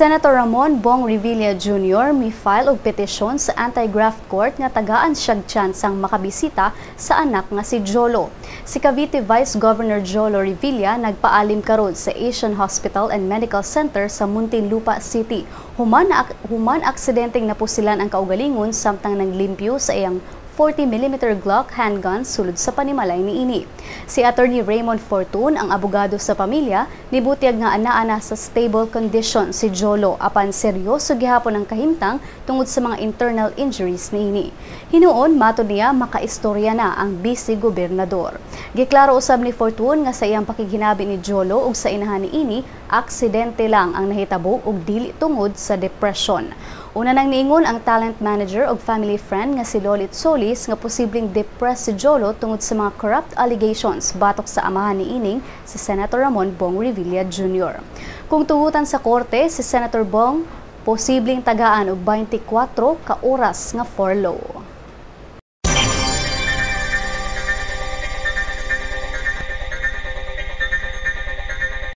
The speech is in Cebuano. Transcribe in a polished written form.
Senator Ramon Bong Revilla Jr. mi-file og petisyon sa Anti-Graft Court nga tagaan siyag tsansang makabisita sa anak nga si Jolo. Si Cavite Vice Governor Jolo Revilla nagpaalim karon sa Asian Hospital and Medical Center sa Muntinlupa City. Human aksidenteng napusilan ang kaugalingon samtang naglimpyo sa iyang 40 mm Glock handgun sulod sa panimalay niini. Si Attorney Raymond Fortun, ang abogado sa pamilya, nibutyag nga anaa sa stable condition si Jolo apan seryoso gihapon ang kahimtang tungod sa mga internal injuries niini. Hinuon, matod niya, makaistorya na ang vice gobernador. Giklaro usab ni Fortun nga sa iyang pakighinabi ni Jolo ug sa inahan niini, aksidente lang ang nahitabo ug dili tungod sa depression. Una nang niingon ang talent manager ug family friend nga si Lolit Solis nga posibleng depressed si Jolo tungod sa mga corrupt allegations batok sa amahan niining si Senator Ramon Bong Revilla Jr. Kung tugutan sa korte, si Senator Bong posibleng tagaan og 24 ka oras nga furlough.